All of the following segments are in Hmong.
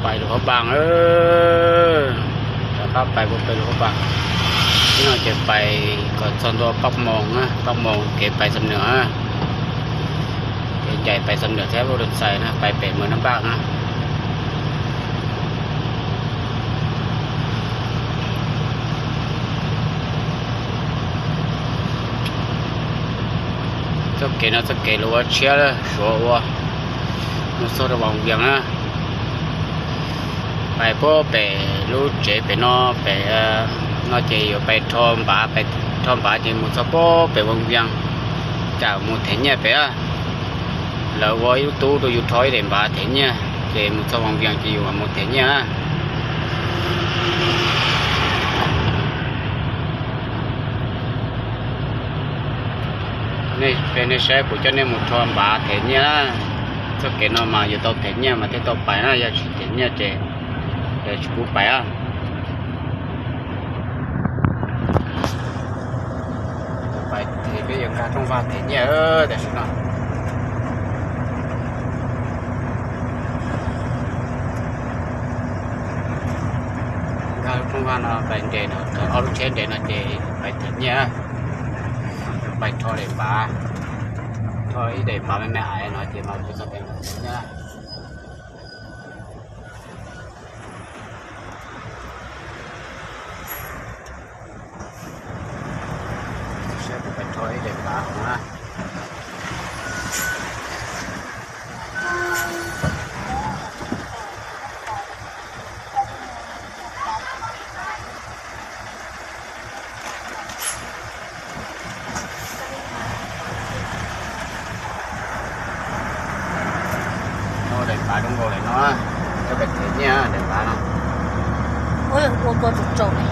Pais lub hauv Npaj, rov qab pais puag pem lub hauv Npaj. Ib no ces pais kom txog ntua Paj Moos, Paj Moos kev pais Xam Nwm, kev ncaim pais Xam Nwm thiab Vaj Lus Xais na, pais pem mus Nam Npaj na. Txoj kev no txoj kev lawv ua tshiab lawm, Suav ua, mus txog rau Vas Vias na. Pais puag pem lub tsev pem no, pem no ces yuav pais rho npav, pais rho npav ces mus txog puag pem Vas Vias, kam mus them nyiaj pem. Lawv ua ib lub tub rau yus rho ib daim npav them nyiaj, ces mus txog Vas Vias ces yus mam mus them nyiaj na. Nej, nej saib kuv coj nej mus rho npav them nyiaj na. Txoj kev no mas yuav tau them nyiaj mas thiaj tau pais na, yog tsis them nyiaj ces tsis pub pais. Pais ces peb yuav nkag rooj vag them nyiaj tam sim no. Nkag lub rooj vag no pais nres no, ob lub tsheb nres no ces pais them nyiaj. Pais rho daim npav, rho ib daim npav me me ais no ces mam mus txog pem them nyiaj. Saib kuv pais rho ib daim npav hauv na. Daim npav zoo nkaus li no, coj pais them nyiaj daim npav no. Ua kua tsaus tsaus li.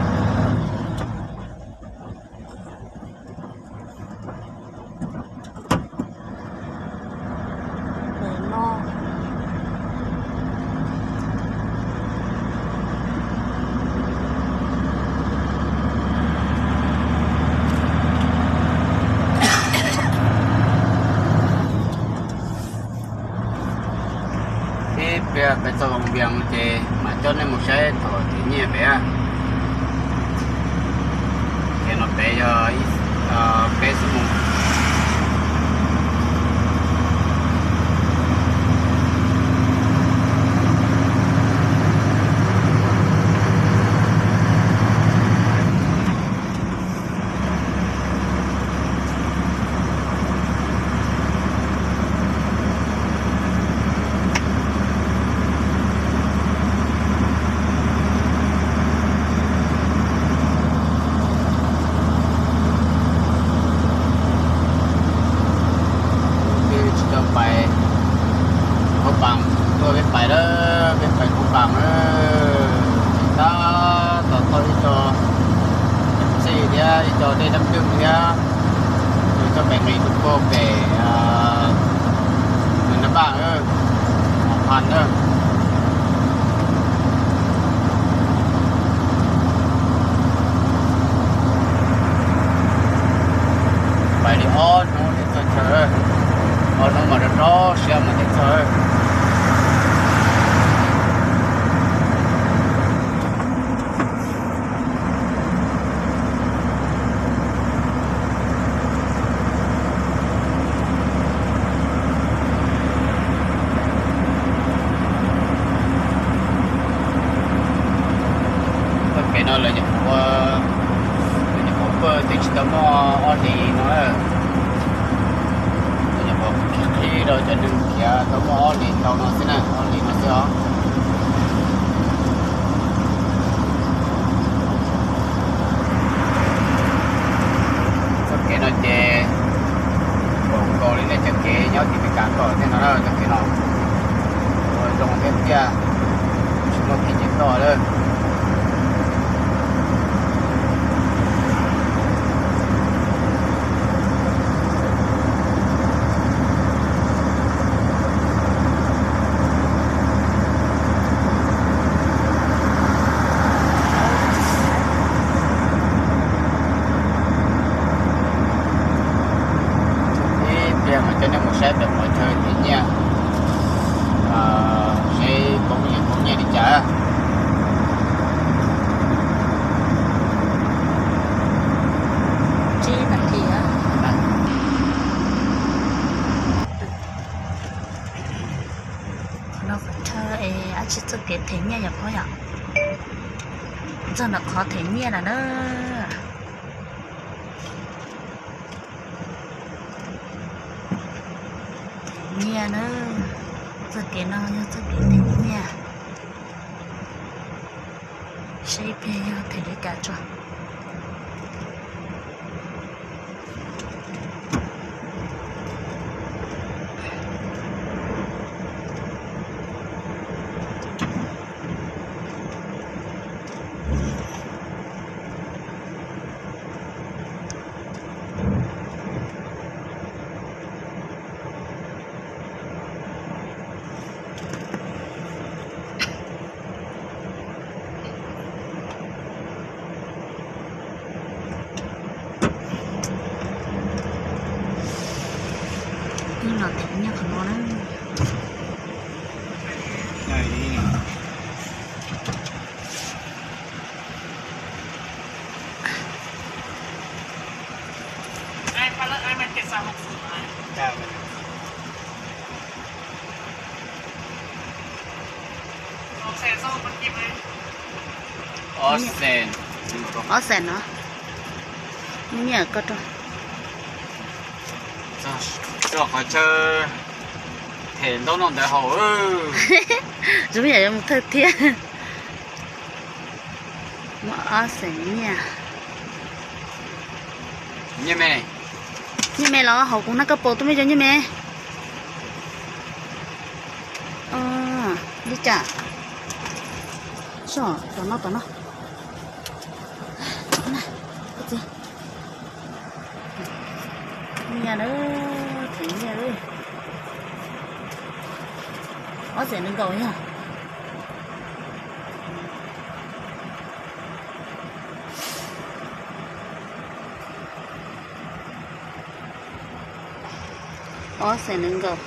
Ib pliag peb txog Vas Vias ces mam coj nej mus saib thaum them nyiaj pem. Ces no pem yog peb xuab moos. Peb tsis tau pais Hoob Paas, tuaj peb pais lawm, peb pais Hoob Paas lawm. Tab tom thauj ib co txij thiab ib co dej dab ntwg thiab, coj pem nqis rau puag pem Nab Paj, Hoo Phas na. Pais li ob hnub thiaj txog chaw, ob hnub mas rau rau siab mas thiaj txog. Txoj kev no lawv nyuam qhuav, lawv nyuam qhuav pawj twb tsis tau muaj ob hlis no. Lawv nyuam qhuav qhib rau cov neeg khiav tau muaj ob hlis ntau no xwb na, ob hlis no xwb os. Txoj kev no ces nkaus nkaus li nej cov kev nyob tim Meskas kom tej no, txoj kev no ua zoo thiab tiag, tsis muaj kev nce toj lawm. Ib pliag mas coj nej mus saib pem qhov chaw them nyiaj, saib poob nyiaj poob nyiaj li cas. Tsis txoj kev them nyiaj yom phob yom. Txog nram qhov them nyiaj lawm na. Them nyiaj na. Txoj kev no yog txoj kev them nyiaj. Seb ib pliag yog them li cas tso. Ib los them nyiaj qhov no na. Ob xees. Ob xees no. Nyiaj koj rau. Txog qhov chaw them ntaub no ntawd haus. Zoo yam yuav mus thawj thiab. Muaj ob xees nyiaj. Nyiaj me. Nyiaj me los haus kuv na, koj pom tus me cov nyiaj me. Li cas? Tom no, tom no. Nyiaj na, them nyiaj. Ob xees nees nkaum yog. Ob xees nees nkaum.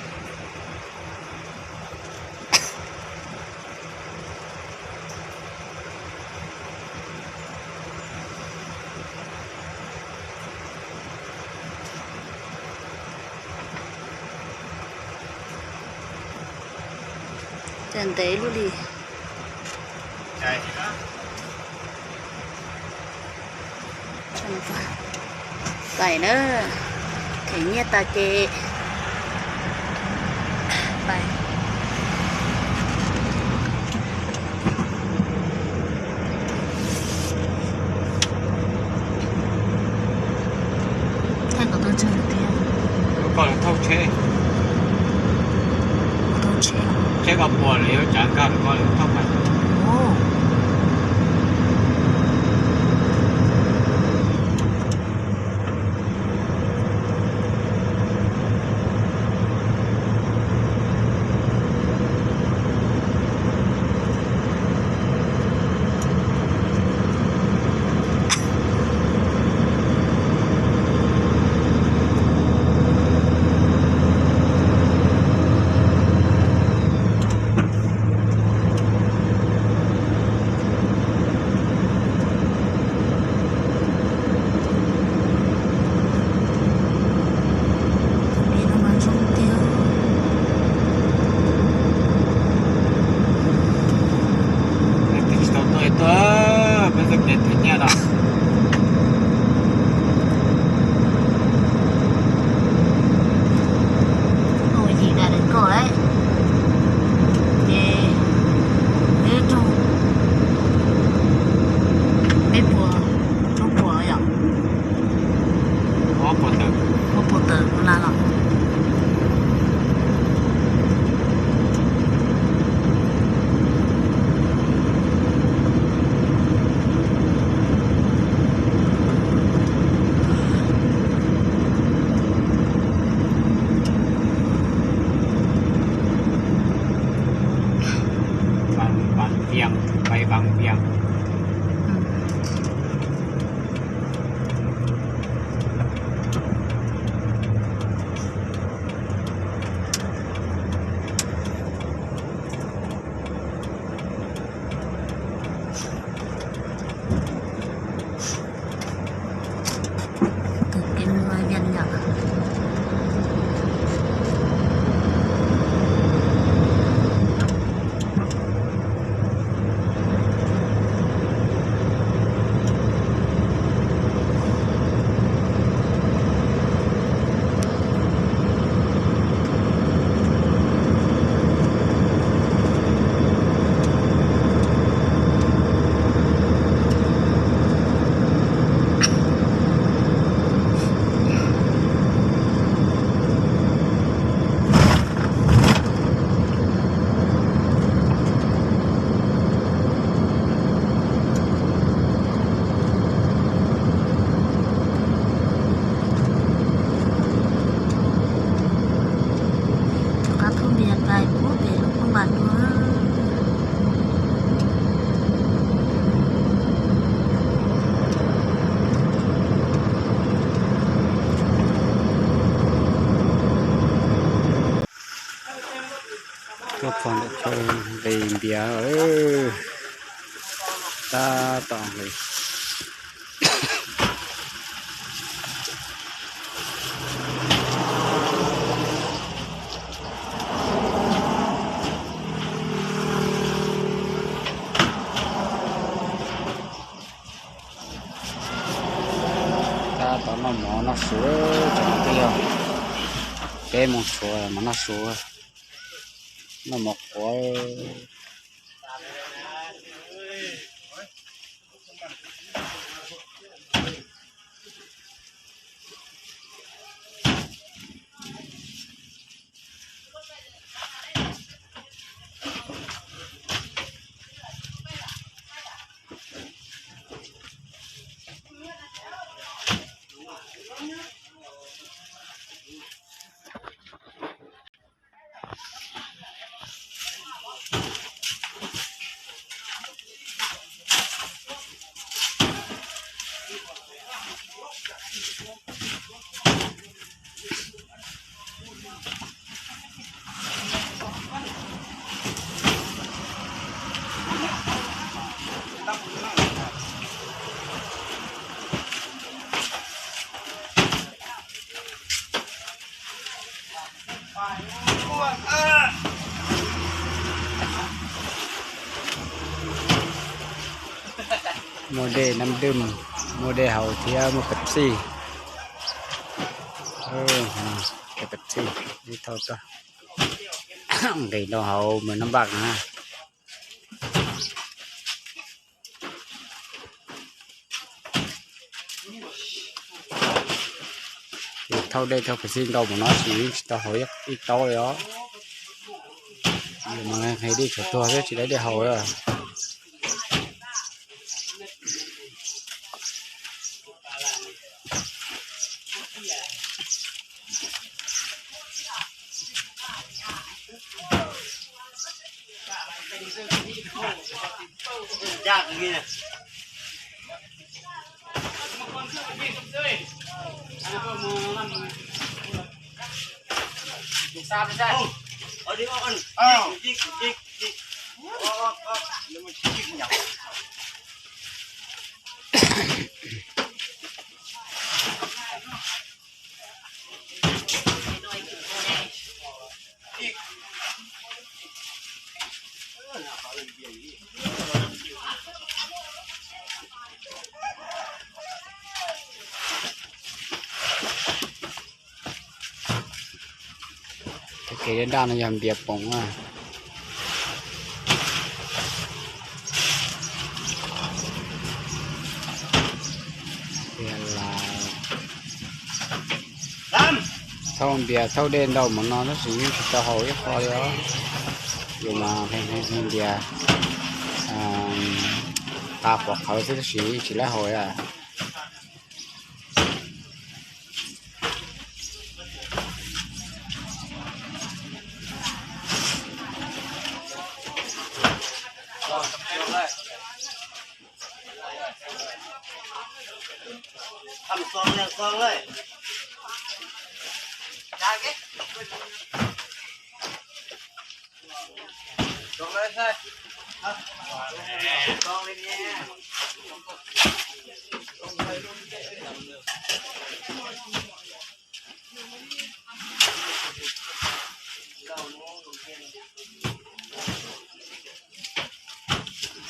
Cas ntev luaj li. Pais na, them nyiaj tas ces pais. Thaij kom tau tsawg lawm thiab? Koj los thauj tsheb. Thauj tsheb. Tsheb koj puas lawm yuav tsav nkag rau koj thauj pais. Peb tsis tau tuaj, peb txoj kev them nyiaj no. Yim dam lawv koj lawm, ces peb raug, peb puas, plaub puas yom. Ob puas tawm, ob puas tawm ua la los. Vam Viam, pais Vam Viam. Tus kev mus Vam Viam yom. Tuaj txog ntawm chaw nqis npias, tab tom nqis. Tab tom noj mov noj su, tseem twb yog peb moos tshuav mas noj su, noj mov qhuav. Muaj dej Nam Dwm, muaj dej haus thiab muaj Pepsi. Pepsi, ib thauj tuaj. Nqis rau hauv Mường Nam Bắc na. Thauj dej thauj Pepsi ntau mus no ces tsis tau haus ib taub li os. Yus mas nqhis dej tshuav tuag xwb tsis tau dej haus li. Kev daj daj no yog npias poom na. Thauj npias thauj dej ntau mus no tab sis yeej tsis tau haus ib qho li os. Yus mas nqhis npias, qa quav qhawv xwb tab sis tsis laib haus li.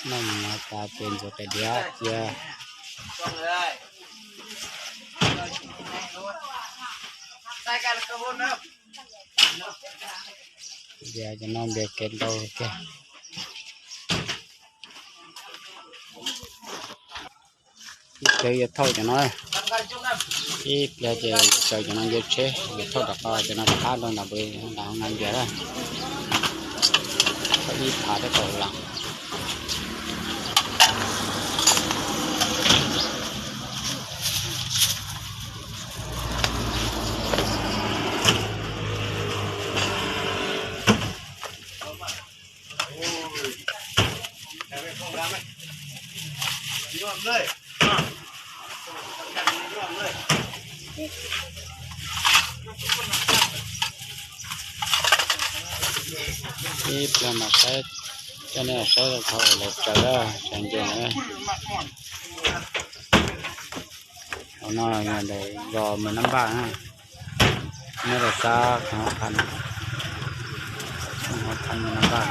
Noj mov tas ces ntxuav qe diav cia. Npias cov no npias kev ntau kiag. Ib pliag yuav thauj cov no, ib pliag ces tsaws cov no nce tsheb, yuav thauj rov qab cov no rov qab rau nram, nram hoo nab npias na. Thauj ib phav rau tom las. Ib pliag mas saib, coj nej saib thaum lawv tsaws, tsaws ncuav na. Hauv no yog ntawm zos Mws Nab Npaj na. Nyob rau sab Kham Hab Phas, Kham Hab Phas Mws Nab Npaj.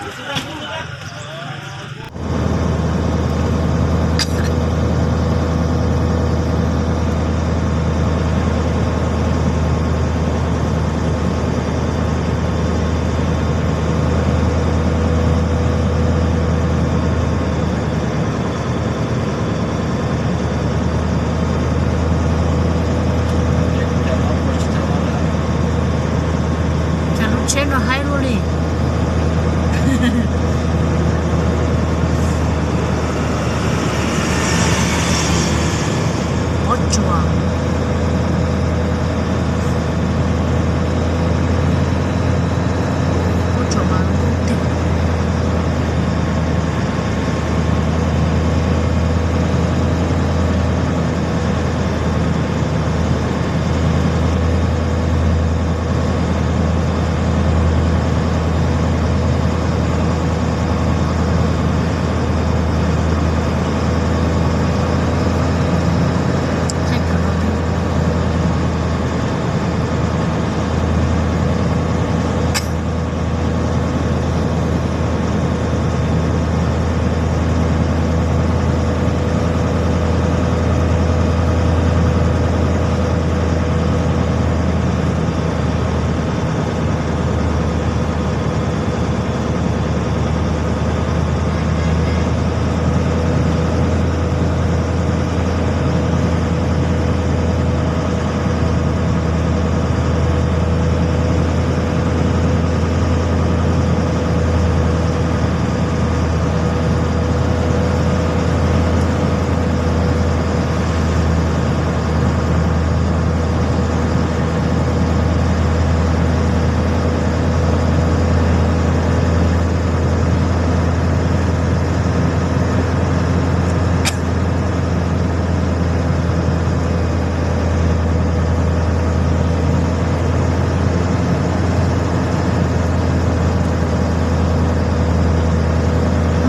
Cas lub tsheb no haib luaj li. Pob tsuas, pob tsuas mas lub tiag.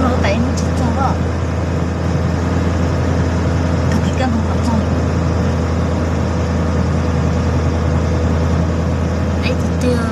Los tas ib hnub tsis txog los, tag kis kaj ntug mam txog. Deb tiag tiag.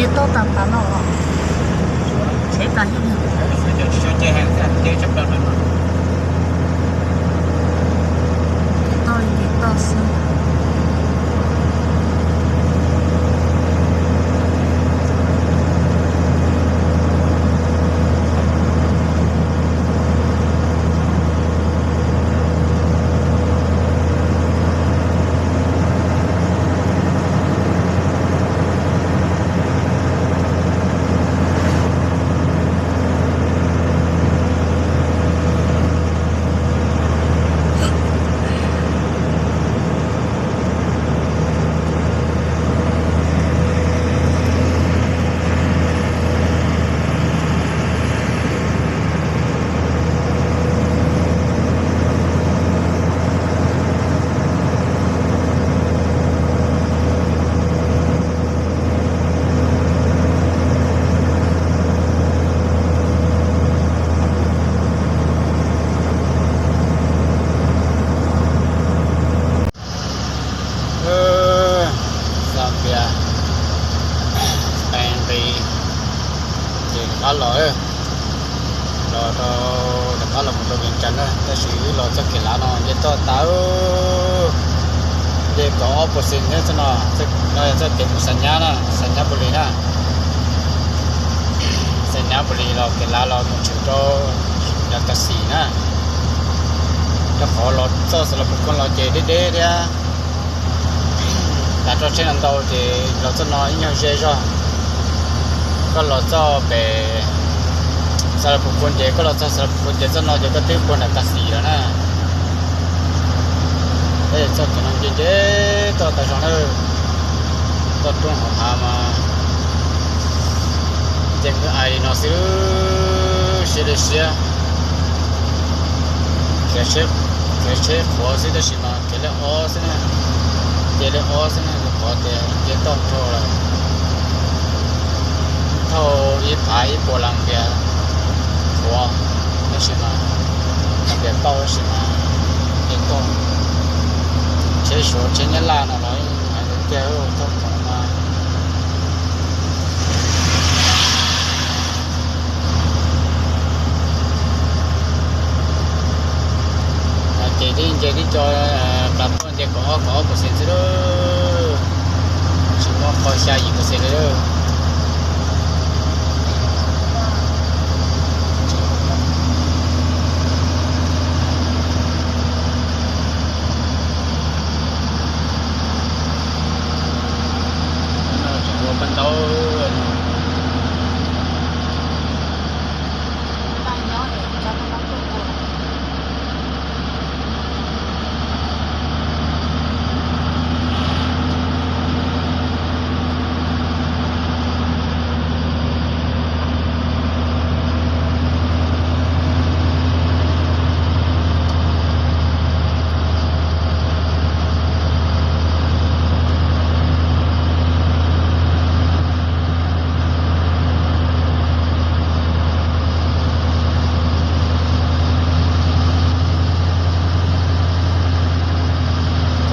Ces toj tas tas no los, tsheb tas yeej. Toj li toj xwb. Qab los, los rau, rov qab los mus rau Vias Cas na, tab sis wb los txoj kev lav no nce toj tas, nce kaum ob puas xees thiab txoj no. No yog txoj kev mus Xa Nyab na, Xa Nyab Pus Lis na. Xa Nyab Pus Lis los kev lav los mus tshwm rau Yas Kas Xis na. Rau qhov los txoj Xas Las Pus Khoos los ces deb deb thiab, tas roj tsheb no ntau ces los txoj no ib nyuag ze zog. Koj los txoj pem Xas Las Pus Khoos ces, koj los txog Xas Las Pus Khoos ces txoj no ces koj twb puag nram Kas Xis lawm na. Txoj kev no nce nce toj tas zog na, toj roob hauv hav mas ces ais li no xwb, siab li siab. Khiav tsheb qhuav xwb tab sis mas khiav liaj ob xwb na, nce liaj ob xwb na, rau qhov tias nce toj nrho lawm. Thauj ib phav ib puas las npias qhuav, tab sis mas las npias tauj tab sis mas nce toj. Tsheb Suav tsheb Nyab Laj no los yeej hais tiag tiag, txoj kev no mas ces twb nce tib co plas tuaj nce kaum ob kaum ob percent xwb lawm, tsis muaj qhov xya yim percent li lawm.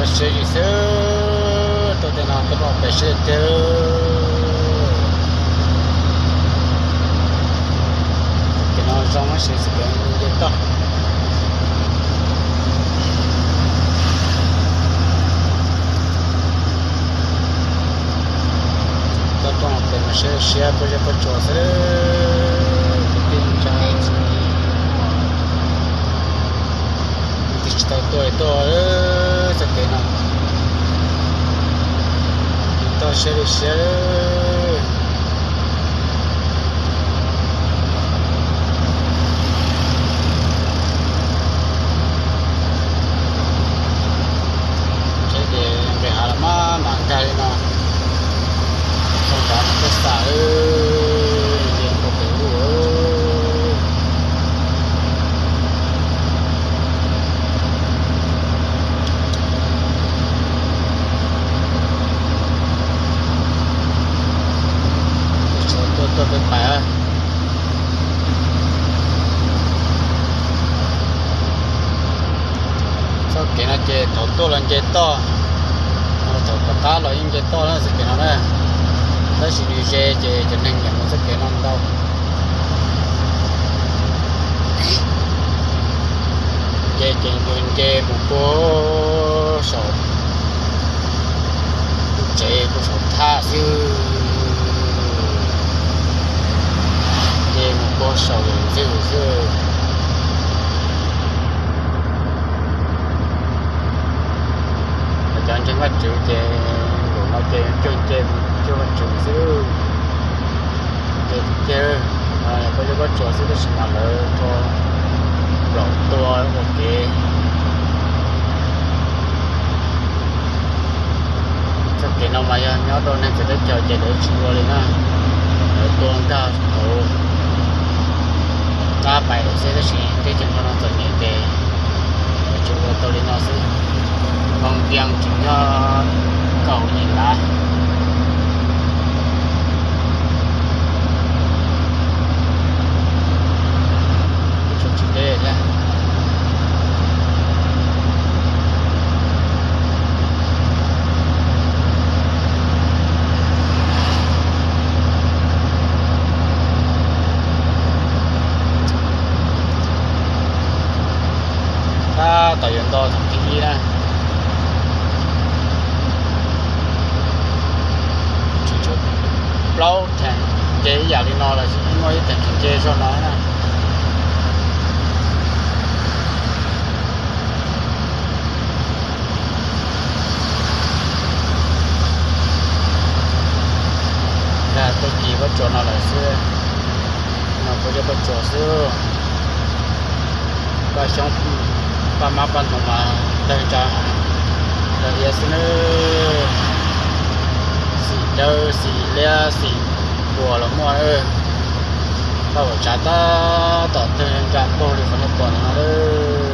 Txoj siab li xwb, tuaj tej no tuaj rau pem siab tiag. Kev no zoo tab sis kev nce toj. Toj roob pem mas siab siab puab zeb puab tsuas xwb, kwv tij neej tsa. Tus tsis tau tuaj tuaj txoj kev no, toj siab li siab. Tsheb ces nqis hav los maj mam nkag li no, txog nrad no peb xam li nce puag pem ub. Tuaj tuaj peb pais. Txoj kev no ces thaum tuaj los nce toj, thaum tom qab los yeej nce toj na txoj kev no na, tab sis nws ze ces cov neeg nyiam mus txoj kev no ntau. Nce ces yus nce mus puag saum tsev puag saum thaj xwb, nce mus puag saum ntxwg xwb. Cov ntseeg Vajtswv ces npaum no ces cuag nce mus cuag Vajtswv xwb. Ces tiag, yog koj yog koj tsuas xwb tab sis mas lawv rho nplaum tua ua kev. Txoj kev no mas yog nyob rau neeg txawv teb chaws ces lawv tsis ua li na, lawv tua nkag hauv qab pais lawm xwb tab sis teb chaws no txom nyem ces lawv tsuas ua tau li no xwb. Moo Pias tseem nyob kaum yim lav. Tsis deb thiab. Li no los muaj ib teg tseem nce zog no na. Tag tej kis pob tsuas no lawm xwb, no kuv cov pob tsuas xwb. Paj xyoob, paj mab paj ntoo mas tawg ntsa, tawg iab xwb nawb. Xim dawb xim liab xim npuas los muaj. Paj uas tsav tab tom tawg ntsa paug li qhov nej pom no lawm.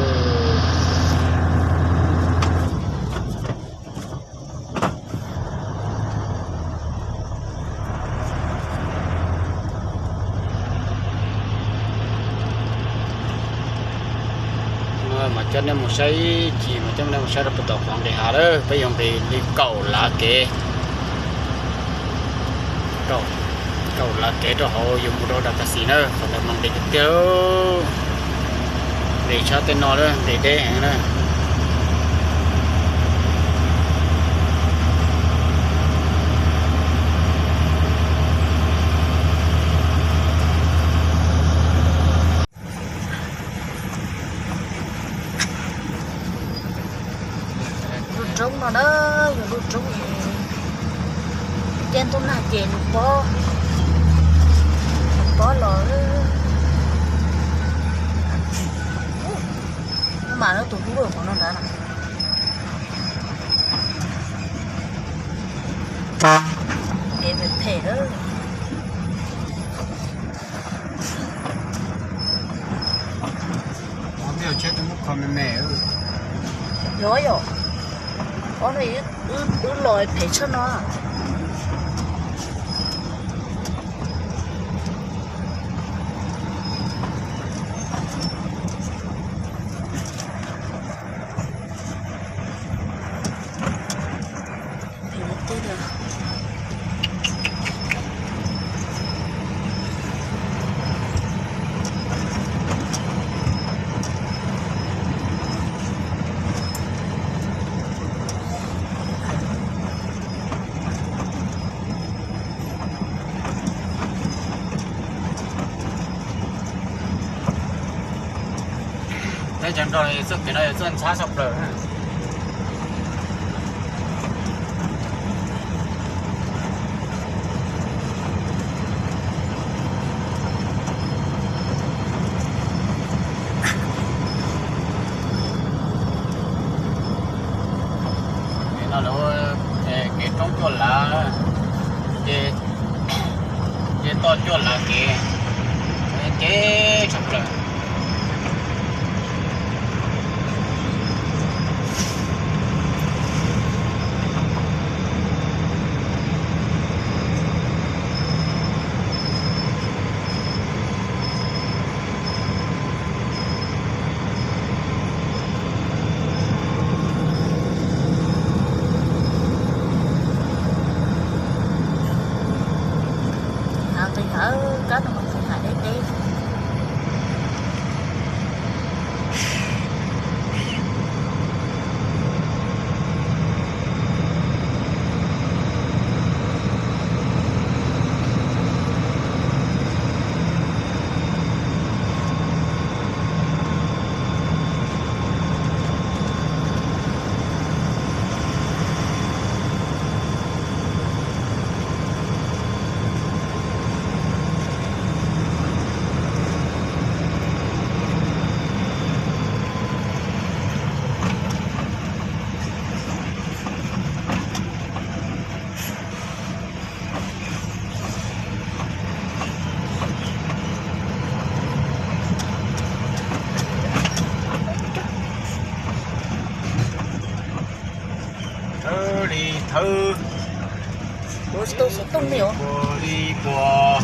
Mas coj nej mus saib ib chim, mas coj nej mus saib rau puag tom qhov nqis hav lawm, peb yuav nqis li kaum lav kev, kaum, kaum lav kev rau hauv yuav mus rau Dav Kas Xis na, qhov ntawd mas nqis tiag tiag. Nqis tshaj tej no lawm, nqis deb heev na. Lub roob no na, yog lub roob es caij ntuj nag ces nws pob, nws pob los. Mas lub tus hlub qhov no ntag na. Kev phem phem lawm. Yog yom, ob no wb los phem tshaj no. Teb chaws nrog txoj kev no yog txoj ntxhab tshaj plaws. Kev no lawv ua kev roob cuaj lav, ces toj cuaj lav kev, ces tshaj plaws. Ntawd kab no mas tus hais deb deb. Thawb li thawb, ua tsis tau xov tooj li os. Ua li ua,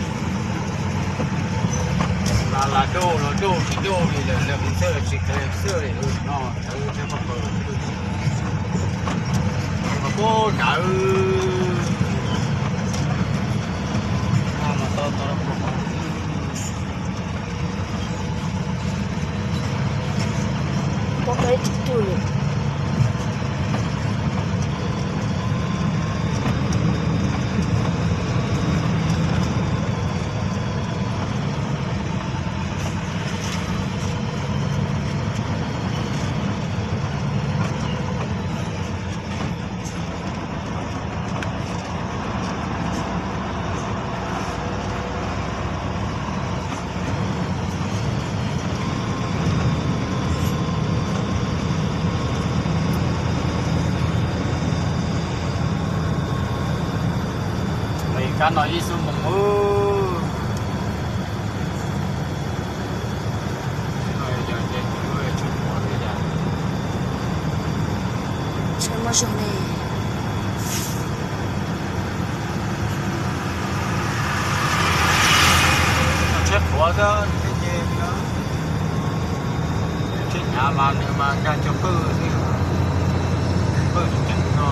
las las doj los doj, tsis doj li lawm, lawv mus xwb tsis kheev xwb li no. Thawb thiab paj paws, paj paws dawb, mas tau tau. Pom tau ib tug twg. Kab no ib xuab moos. Tsheb qhuav xwb, tsheb hnyav mas nws mas nkag cog pawg xwb, pawg tseem ceeb no.